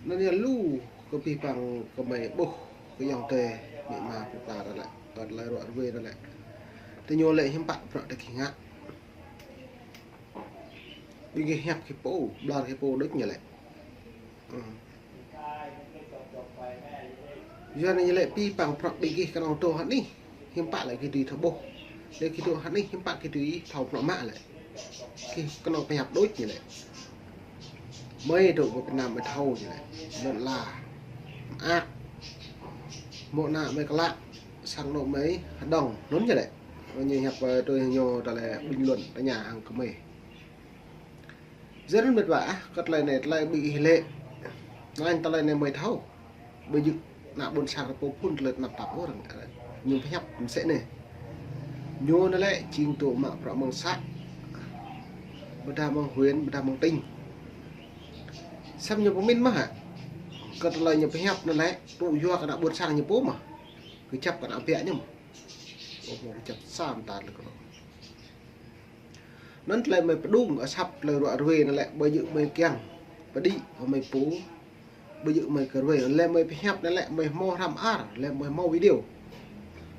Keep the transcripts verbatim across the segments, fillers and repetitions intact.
Anŭn yơh lu kơ pih păng kơ mơi ƀuh kơ ayŏng adơi, amĭ ama pơpla ta lĕ, kơ tơlơi ruă ruê ta lĕ. Tơ ñu lĕ hiư̆m pă bruă ta gih ngă. Ƀing gih hiăp kơ pô, ƀlŏr kơ pô đôč ñu lĕ. Ư. Yua anŭn ñu lĕ pih păng bruă ƀing gih kơnơ̆ng dŏ hơnih. Hiư̆m pă lĕ gih dưi thâo ƀuh. Lĕ gih dŏ hơnih hiư̆m pă gih dưi thâo bruă mă lĕ. Gih kơnơ̆ng pơhiăp đôč ñu lĕ. Mơi dŏ ƀơi Việt Nam mơi thâo ñu lĕ. Lŏn ala. Mơak. Mơ̆ng anai mơi klă. Sang anŏ mơi hơđong. Anŭn ñu lĕ. Mơi ñu hiăp, ơ, tui ñu ta lĕ bình luận ta ña hăng kơ mơi. Yua anŭn mĕt wa ah, kơ tơlơi anai tơlơi ƀing ih lĕ. Anŭn tơlơi anai mơi thâo. Ƀu djơ̆ ană ƀôn sang ta pô phŭn tơlơi tơnap tap ôh arăng. Ñu pơhiăp mơsĕ anai. Ñu anŭn lĕ jing dŏ mă bruă mơ̆ng să. Ƀôdah mơ̆ng huyện, ƀôdah mơ̆ng tỉnh. Samơ̆ ñu pơmĭn mơ̆ hă. Kơ tơlơi ñu pơhiăp anŭn lĕ, tŭ yua kơ ană ƀôn sang ñu pô mơ̆. Kơjăp kơ ană ƀiă ñu mơ̆. Ôh, mơ̆ kơjăp sa mơta lĕ kơ anŭn. Anŭn tơlơi mơi pơdŏng asăp tơlơi ruă ruê anŭn lĕ ƀu djơ̆ mơi kiăng pơđĭ kơ mơi pô, ƀu djơ̆ mơi kơ ruê, lĕ mơi pơhiăp anŭn lĕ mơi hmâo hrăm ar, lĕ mơi hmâo video.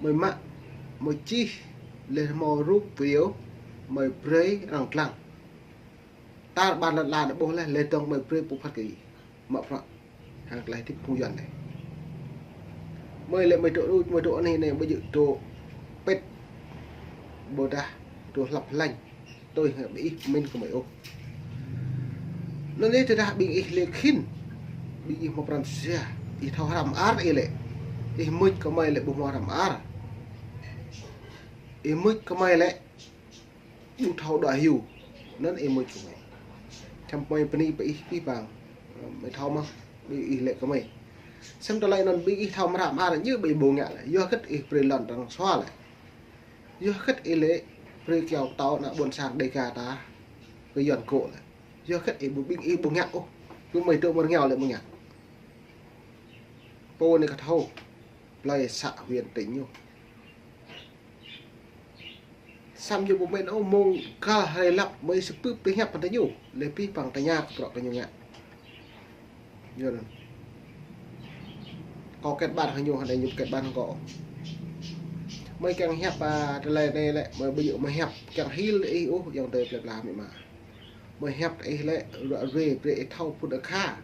Mơi mă, mơi čih, lĕ hmâo rup video, mơi brơi arăng lăng. Tar ƀar lŏn ala anai ƀuh lĕ, lĕ dŏng mơi brơi pơphat kơ ih. Mă bruă hăng tơlơi hơdip phung Yuan anai. Mơi lĕ mơi dŏ đôč, mơi dŏ anai anai ƀu djơ̆ dŏ pĭt. Ƀôdah dŏ hlăp hlăñ. Tui hăng ƀing ih pơmĭn kơ mơi ôh. Anŭn yơh tơdah ƀing ih lĕ khĭn. Ƀing ih hmâo pran jua. Ih thâo hrăm ar ih lĕ. Ih mưč kơ mơi lĕ ƀu hmâo hrăm ar. Ih mưč kơ mơi lĕ ƀu thâo đuaĭ hyu. Anŭn ih mưč kơ mơi. Čăm mơi bơni pơ ih pih păng. Mơi thâo mơ̆, ƀing ih lĕ kơ mơi. Samơ̆ tơlơi anŭn ƀing ih thâo mơ̆ hrăm ar ñu ƀu ih ƀu ngă lĕ. Yua hơget ih brơi lŏn arăng sua lĕ. Yua hơget ih lĕ brơi kiao pơtâo ană ƀôn sang Đêga ta kơ Yuan gŏ lĕ. Yua hơget ih ƀu ƀing ih ƀu ngă ôh. Kơ mơi dŏ mơ̆ rơngiao lĕ ƀu ngă. Pô anai kơ thâo. Plơi xã huyện tỉnh ñu. Samơ̆ ñu ƀu mĭn ôh mơ̆ng găl hrơi lăp mơi sơpưp pơhiăp hăng tơ ñu. Lĕ pih păng tơña kơ bruă kơ ñu ngă. Yua anŭn. Kâo kĕt ƀar hăng ñu hăng ñu kĕt ƀar hăng kâo. Mơi kiăng hiăp, a, tơlơi anai lĕ mơi ƀu djơ̆ mơi hiăp kiăng hil ih ôh ayŏng adơi plơi pla amĭ ama. Mơi hiăp ih lĕ ruă ruê brơi ih thâo phŭn akha.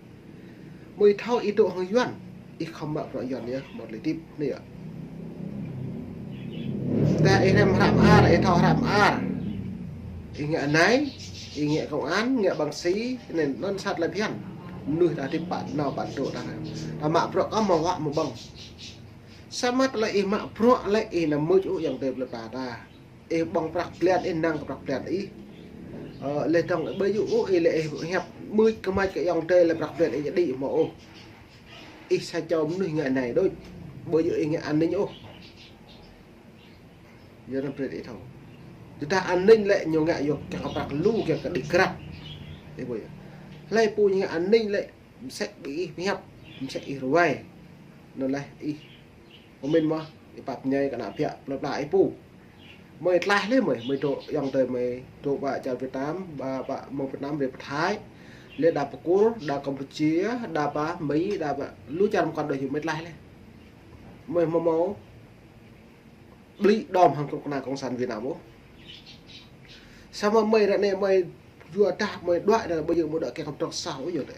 Mơi thâo ih dŏ hăng Yuan. Ih khŏm mă bruă Yuan yơh, mơ̆ tơlơi hơdip anai yơh. Tơdah ih hrăm hrăm ar, ih thâo hrăm ar. Ih ngă nai, ih ngă công an, ngă bác sĩ, anŭn anŭn sa tơlơi phiăn. Mơnuih ta hơdip pă nao pă dŏ ta. Ta mă bruă kơ mơ̆ wă mơ̆ ƀơ̆ng. Samơ̆ tơlơi ih mă bruă lĕ ih anăm mưč ôh ayŏng adơi plơi pla ta. Ih ƀơ̆ng prăk blan ih năng kơ prăk blan ih. Ơ, lĕ dŏng ƀu djơ̆ ôh ih lĕ ih hiăp mưč kơ mơi kơ ayŏng adơi lĕ prăk blan ih đĭ hmâo ôh. Ih sa čô mơnuih ngă anai đôč. Ƀu djơ̆ ih ngă an ninh ôh. Yua anŭn brơi ih thâo. Tơdah an ninh lĕ ñu ngă yua kiăng kơ prăk lu kiăng kơ đĭ krăk. Ih ƀuh yơh. Hlơi pô ñu ngă an ninh lĕ mơsĕ ƀing ih pơhiăp, mơsĕ ih ruai. Anŭn lĕ ih pơmĭn mơ̆, ih pap ñai kơ ană ƀiă plơi pla ih pô. Mơi tlaih lĕ mơi, mơi dŏ ayŏng adơi mơi, dŏ pơ čar Việt Nam, pơ, pơ mơ̆ng Việt Nam rai pơ Thái. Lĕ đa pơ Kur, đa Campuchia, đa pơ Mi, đa pơ lu čar mơkŏn đôč hyu mơi tlaih lĕ. Mơi hmâo hmâo ƀlĭ đom hăng kơnuk kơna cộng sản Việt Nam ôh. Samơ̆ mơi ră anai mơi yua dah mơi đuaĭ anai ƀu djơ̆ mơi đuaĭ kiăng kơ bruă soh ôh yơh lĕ.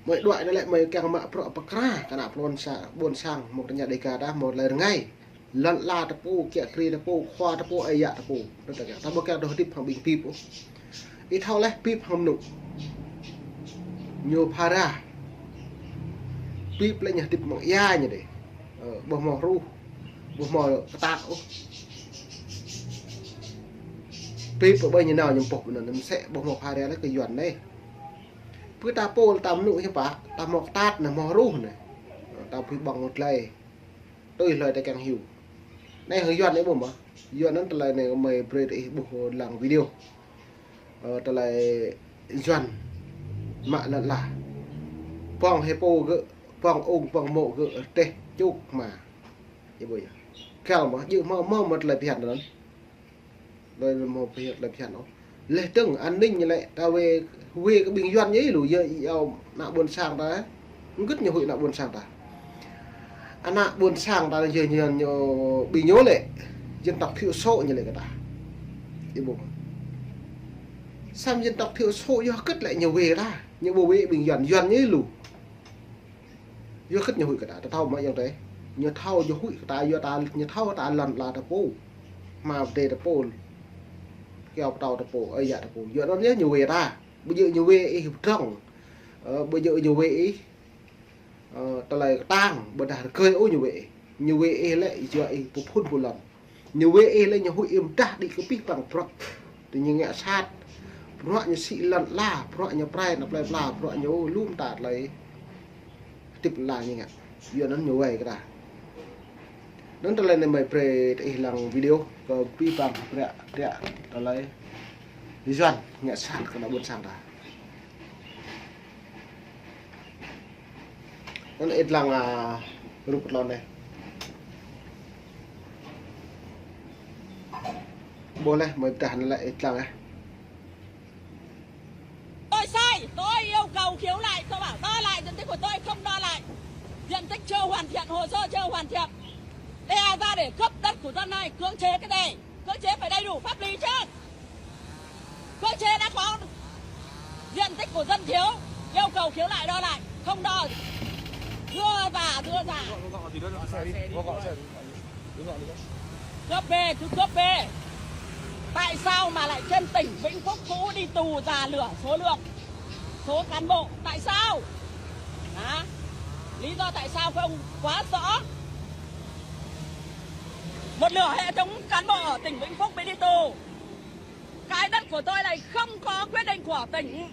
Mơi đuaĭ anai lĕ mơi kiăng mă bruă pơkra kơ ană ƀôn sang, ƀôn sang mơ̆ng tơña Đêga dah mơ̆ tơlơi rơngai. Lŏn ala ta pô, kiă kriê ta pô, khua ta pô, ơi yă ta pô. Anŭn ta kiăng, ta ƀu kiăng dŏ hơdip hăng ƀing bip ôh. Ih thâo lĕ bip hăng mơnŭ. Ñu phara. Bip lĕ ñu hơdip mơ̆ng ia ñu dêh. Ơ, ƀu hmâo hruh, ƀu hmâo kơtăk ôh. Bip pơ ƀơi ñu nao ñu pŏk ƀơi anŭn, mơsĕ ƀu hmâo phara lĕ kơ Yuan anai. Pơ ta pô lĕ ta mơnŭ hiư̆m pă, ta hmâo kơtăk anai, hmâo hruh anai. Ơ, ta pui ƀơ̆ng mơ̆ tơlơi. Tui hlơi ta kiăng hyu. Anai hăng Yuan anai ƀuh mơ̆. Yuan anŭn tơlơi anai mơi brơi ih ƀuh lăng video. Ơ, tơlơi Yuan mă lŏn ala. Pŏng hơpô gơ̆, pŏng ung, pŏng mô̆ gơ̆ rơdêh čuk mă. Ih ƀuh yơh. Kăl mơ̆, djơ̆ hmâo, hmâo mơ̆ tơlơi phiăn anŭn. Tơlơi hmâo phiăn, tơlơi phiăn ôh. Leh dơ̆ng an ninh ñu lĕ, ta wai, wai kơ ƀing Yuan ñu ih lu, yua ih iâu ană ƀôn sang ta. Hơget ñu huĭ ană ƀôn sang ta. Ană ƀôn sang ta yua ñu, ñu ƀing ñu lĕ dân tộc thiểu số ñu lĕ kơ ta. Ih ƀuh. Samơ̆ dân tộc thiểu số yua hơget lĕ ñu wai ta. Ñu ƀu wai ƀing Yuan, Yuan ñu ih lu. Yua hơget ñu huĭ kơ ta, ta thâo mơ̆ ayŏng adơi. Ñu thâo ñu huĭ kơ ta, yua ta, ñu thâo ta lŏn ala ta pô. Hmua pơdai ta pô. Kyâo pơtâo ta pô, ơi yă ta pô. Yua anŭn yơh ñu wai ta. Ƀu djơ̆ ñu wai ih pơdrŏng. Ơ, ƀu djơ̆ ñu wai ih, ơ, tơlơi kơtang, ƀôdah rơgơi ôh ñu wai ih. Ñu wai ih lĕ, yua ih pơphun pơlŏn. Ñu wai ih lĕ ñu huĭ ih mơdah đĭ kơ pih păng bruă. Tơ ñu ngă sat. Bruă ñu sĭ lŏn ala, bruă ñu prai ană plei pla, bruă ñu lŏm ta tơlơi hơdip lŏn ala ñu ngă. Yua anŭn ñu wai kơ ta. Anŭn tơlơi anai mơi brơi tơ ih lăng video kơ pih păng bruă, bruă tơlơi Yuan ngă sat kơ ană ƀôn sang ta. Anŭn ih lăng, a, rup lŏn anai. Ƀuh leh, mơi pơdah anŭn lĕ ih lăng ah. Tôi sai, tôi yêu cầu khiếu nại, tôi bảo đòi lại diện tích của tôi không đòi lại. Diện tích chưa hoàn thiện, hồ sơ chưa hoàn thiện. Đè ra để cướp đất của dân này, cưỡng chế cái gì? Cưỡng chế phải đầy đủ pháp lý chứ. Cưỡng chế đã có, diện tích của dân thiếu, yêu cầu khiếu nại đòi lại, không đòi. Đưa ra, đưa ra. Cướp về, cứ cướp về. Tại sao mà lại trên tỉnh Vĩnh Phúc cũ đi tù già lửa số lượng, số cán bộ? Tại sao? Hả? Lý do tại sao không quá rõ. Một nửa hệ thống cán bộ ở tỉnh Vĩnh Phúc bị đi tù. Cái đất của tôi này không có quyết định của tỉnh.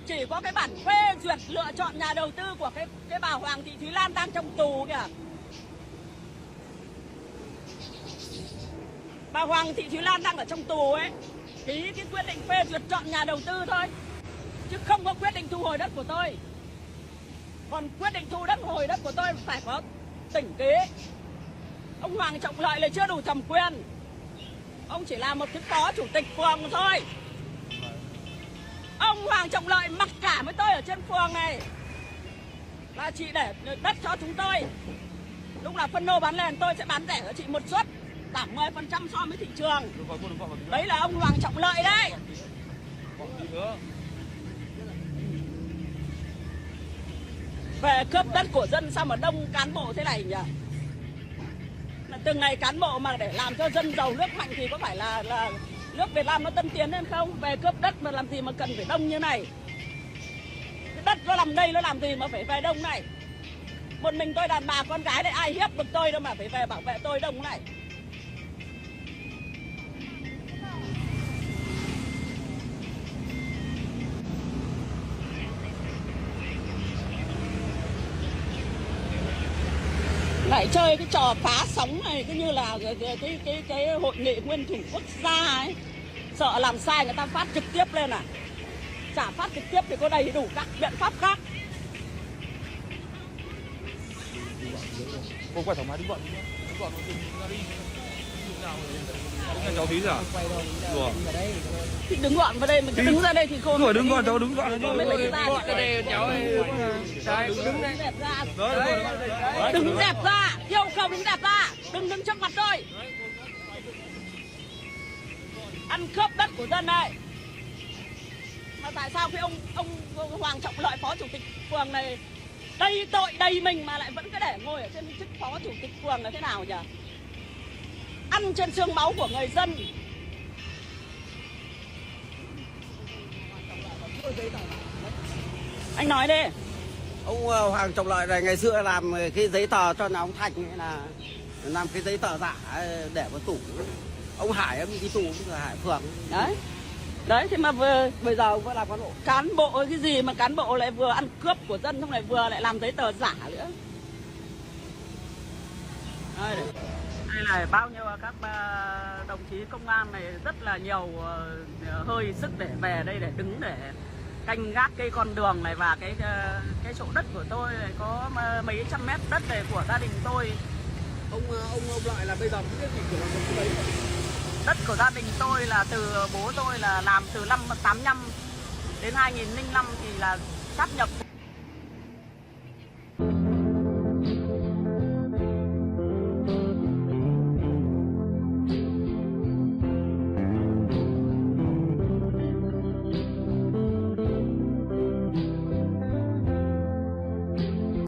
Chỉ có cái bản phê duyệt lựa chọn nhà đầu tư của cái, cái bà Hoàng Thị Thúy Lan đang trong tù kìa. Bà Hoàng Thị Thúy Lan đang ở trong tù ấy. Ký cái quyết định phê duyệt chọn nhà đầu tư thôi. Chứ không có quyết định thu hồi đất của tôi. Còn quyết định thu đất, hồi đất của tôi phải có tỉnh ký. Ông Hoàng Trọng Lợi là chưa đủ thẩm quyền. Ông chỉ là một cái phó chủ tịch phường thôi. Ông Hoàng Trọng Lợi mặc cả với tôi ở trên phường này là chỉ để đất cho chúng tôi. Lúc là phân lô bán nền tôi sẽ bán rẻ cho chị một suất, giảm mười phần trăm so với thị trường. Đấy là ông Hoàng Trọng Lợi đấy. Về cướp đất của dân sao mà đông cán bộ thế này nhỉ? Là từng ngày cán bộ mà để làm cho dân giàu nước mạnh thì có phải là, là nước Việt Nam nó tân tiến hơn không? Về cướp đất mà làm gì mà cần phải đông như này? Cái đất nó nằm đây nó làm gì mà phải về đông này? Một mình tôi đàn bà con gái đấy, ai hiếp được tôi đâu mà phải về bảo vệ tôi đông này. Lại chơi cái trò phá sóng này cứ như là cái, cái, cái, cái hội nghị nguyên thủ quốc gia ấy. Sợ làm sai người ta phát trực tiếp lên à? Chả phát trực tiếp thì có đầy đủ các biện pháp khác. Cô quay thoải mái, đứng dọn, đứng dọn, đứng dọn đi. Đứng nhà cháu tí à? Đùa. Thì đứng dọn vào đây, mình cứ đứng ra đây thì cô. Đùa, đứng dọn, cháu đứng dọn. Mình lấy cái ra. Cái này cháu ấy. Đấy, đứng dẹp ra. Đấy, đấy, đấy. Đứng dẹp ra, yêu cầu đứng dẹp ra. Đừng đứng trước mặt tôi. Ăn cướp đất của dân này. Mà tại sao cái ông, ông Hoàng Trọng Lợi, phó chủ tịch phường này, đầy tội đầy mình mà lại vẫn cứ để ngồi ở trên chức phó chủ tịch phường là thế nào nhỉ? Ăn trên xương máu của người dân. Anh nói đi. Ông, ờ, Hoàng Trọng Lợi này ngày xưa làm cái giấy tờ cho nhà ông Thành ấy là làm cái giấy tờ giả, ờ, để vào tủ. Ông Hải, ông đi tù, ông Hải Phượng. Đấy. Đấy, thế mà vừa, bây giờ vừa làm cán bộ. Cán bộ cái gì mà cán bộ lại vừa ăn cướp của dân, xong lại vừa lại làm giấy tờ giả nữa. Đây. Đây là bao nhiêu các, ờ, đồng chí công an này rất là nhiều, ờ, hơi sức để về đây để đứng để canh gác cái con đường này và cái, ờ, cái chỗ đất của tôi này có m-, mấy trăm mét đất này của gia đình tôi. Ông, ờ, ông, ông Lợi là bây giờ không biết chủ quyền là của đấy. Đất của gia đình tôi là từ bố tôi là làm từ năm tám lăm đến hai nghìn lẻ năm thì là sáp nhập.